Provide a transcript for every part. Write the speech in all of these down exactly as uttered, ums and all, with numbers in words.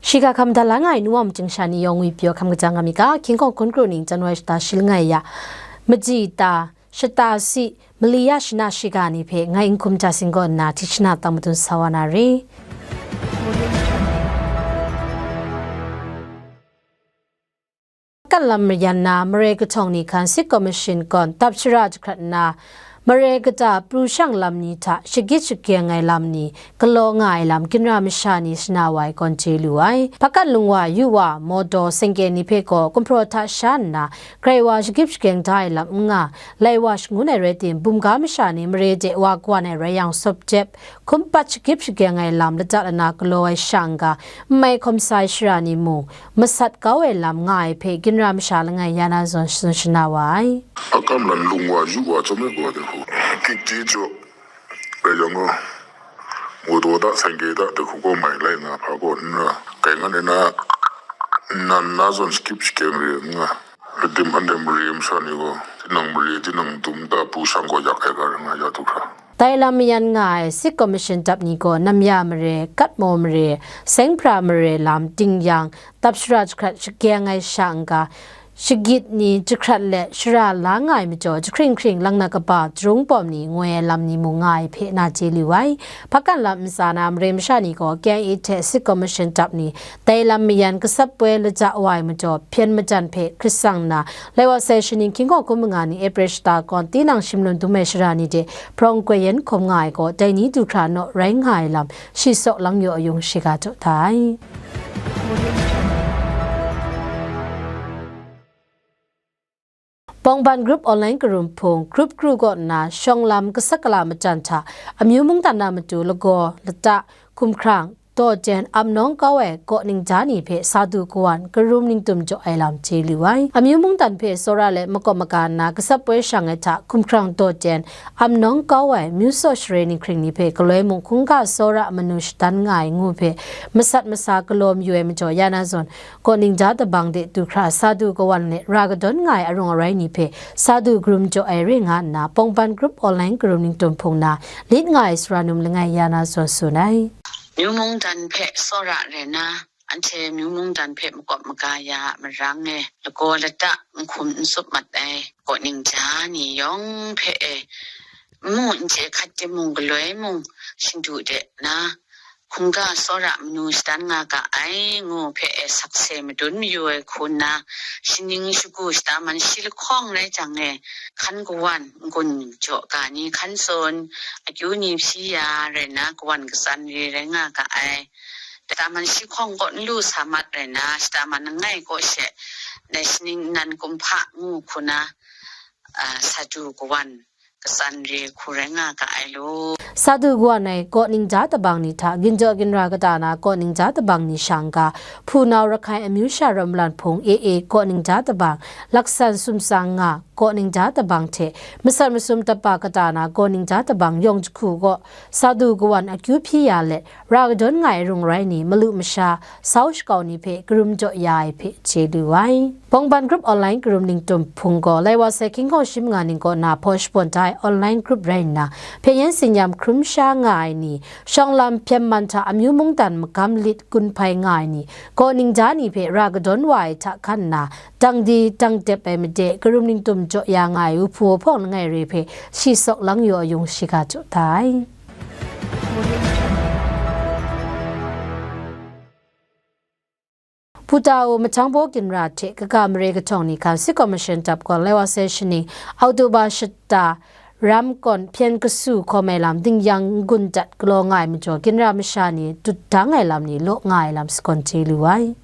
Shiga hkam da la nga ai nu wa myit sha ni yawng ngwi pyaw hkam kaja nga mi ga, hkying hkawng hkun kru ning January shata shi langai ya, maji ta, shata si, mali ya shana shiga ni hpe ngai n hkum ja sing kaw nna, hti shana tang madun sa wa na re. Kan lam mayan na mare kahtawng ni hkan Sik Kaw Mashin gawn dap shara jahkrat nna, mare kata pru shang lam ni hta shagit shageng ai lam ni galaw nga ai lam ginra masha ni shana wa ai gawn chye lu ai. Hpakan lung wa, yu wa, mawdaw, sengke ni hpe gaw gumhpraw hta sha nna, grai wa shagip shageng da ai lam n nga, lai wa shangun ai rai tim, bumga masha ni mare de wa kawan ai rai yang, sawp jep, hkum pat shagip shageng ai lam lata lana galaw ai sha n-ga, n mai hkawm sa ai shara ni mung, masat kau ai lam nga ai hpe ginra masha langai ya na zawn tsun shana wa ai. Akam lan lung wa, yu wa, chyawm ai gaw, dai hku, kikji jaw, rai yang gaw, mawdaw da, sengke da, dai hku gaw mai lai nga hpa gaw n ra, kai ngan ai na, nnan na zawn shagip shageng re n nga, ladim anhte mare masha ni gaw, tinang mare, tinang dum da, pru shang gaw yak ai ga rai nga ya du hkra. Dai lam mayan nga ai Sik Kaw Mashin dap ni gaw, namya mare, katmaw mare, seng hpra mare lam ding yang, dap shara jahkrat shageng ai sha n-ga, shagit ni jahkrat let shara la nga ai majaw, jahkring hkring lang na kaba jarung pawm ni ngoi ai lam ni mung nga ai hpe na chye lu ai. Hpakan lam ntsa na mare masha ni gaw K I A hte Sik Kaw Mashin dap ni dai lam mayan gasap poi lata wa ai majaw, hpyen majan hpe hkrit tsang nna, lai wa sai shaning hkying hkawng hkun manga ni April shata gawn tinang shim lun dum ai shara ni de hparawng koi yen hkawm nga ai gaw, dai ni du hkra naw rai nga ai lam shi saw lang yaw ayung shiga jaw da ai. Pawngban Group online karum hpung, Group Crew kaw nna shawng lam gasat gala matan hta amyu mungdan na matu lagaw, lata, hkumhkrang, dawten, ap nawng kau ai kaw ningja ni hpe sa du kawan, karum ningtum jaw ai lam chye lu ai. Amyu mungdan hpe tsawra let makawp maga nna gasat poi shang ai hta, hkumhkrang, dawten, ap nawng kau ai, myu saw share ninghkring ni hpe galoi mung hkungga tsawra manu shadan nga ai ngu hpe masat masa galaw mayu ai majaw, ya na zawn, kaw ningja tabang de du hkra sa du kawan let ra kadawn nga ai arung arai ni hpe sa du karum jaw ai re nga nna, Pawngban Group online karum ningtum hpung na lit nga ai sara num langai ya na zawn tsun ai. Myu mungdan hpe tsawra rai na, anhte myu mungdan hpe makawp maga ya a marang e, lagaw lata n hkum n tsup mat ai kaw ningja ni yawng hpe e, n mu n chye hkat timung, galoi mung shindu de na, hkungga tsawra manu shadan nga ga ai, ngu hpe e sakse madun mayu ai hku nna, shaning shagu shata man shi lahkawng rai jang e, hkan kawan n-gun jaw ga ni hkan tsun, akyu ni hpyi ya rai nna, kawan katsan re rai nga ga ai. Shata man shi hkawng kaw n lu sa mat rai nna, shata man langai kaw she, dai shaning nnan kumhpa ngu hku na, a, sa du kawan katsan re hku rai nga ga ai law. Sa du kawan ai kaw ningja tabang ni hta ginjaw ginra kata na kaw ningja tabang ni sha n-ga, hpunau Rakhai amyu sha rawt malan hpung A A kaw ningja tabang, laksan sumsang nga kaw ningja tabang hte masat masum tapa kata na kaw ningja tabang yawng jahku kaw sa du kawan akyu hpyi ya let, ra kadawn nga ai rung rai ni, malu masha, sau shakau ni hpe karum jaw ya ai hpe chye lu ai. Pawngban Group online karum ningtum hpung gaw, lai wa sai hkying hkawng shi manga ning kaw na hpaw shabawn da ai online group rai nna, hpyen yen tsin-yam hkrum sha nga ai ni, shawng lam hpyen man hta amyu mungdan magam lit gun hpai nga ai ni, kaw ningja ni hpe ra kadawn wa ai hta hkan nna, dang di dang dep ai made, karum ningtum jaw ya nga ai wuhpu wuhpawng langai re hpe shi saw lang yaw ayung shiga jaw da ai. Putau, Mahtang Baw Ginra hte kaga mare kahtawng ni hkan Sik Kaw Mashin dap gawn lai wa sai shaning, Oktoba shata, Ram kawn hpyen kasu hkawm ai lam ding yang n-gun dat galaw nga ai majaw, ginra masha ni dut dang ai lam ni law nga ai lam sagawn chye lu ai.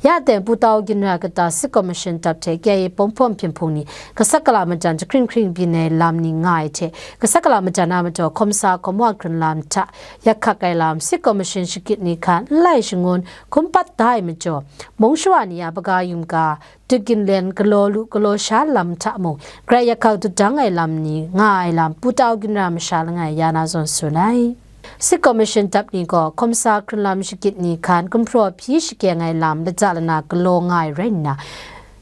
Ya teng, Putau Ginra kata Sik Kaw Mashin dap hte K I A Pawng Hpawm Hpyen Hpung ni gasat gala majan jahkring hkring byin ai lam ni nga ai hte, gasat gala majan a majaw hkawm sa hkawm wa hkrun lam hta yak hkak ai lam, Sik Kaw Mashin shagit ni hkan n lai shangun hkum pat da ai majaw, mung shawa ni a baga yum ga, dut ginlen galaw lu galaw sha lam hta mung, grai yak hkak dut dang ai lam ni nga ai lam, Putau Ginra masha langai ya na zawn tsun ai. Sik Kaw Mashin dap ni gaw, hkawm sa hkrun lam shagit ni hkan gumhpraw hpyi shakeng ai lam lata lana galaw nga ai rai nna,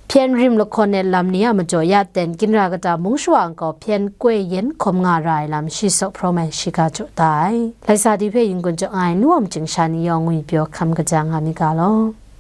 Hpyen rim lahkawn e lam ni a majaw ya ten ginra kata mung shawa nkau hpyen koi yen hkawm nga ra ai lam shi saw hprawm ai shiga jaw da ai. Laisa di hpe yin kun jaw nga ai nu wa majing sha ni yawng ngwi pyaw hkam kaja nga mi ga law.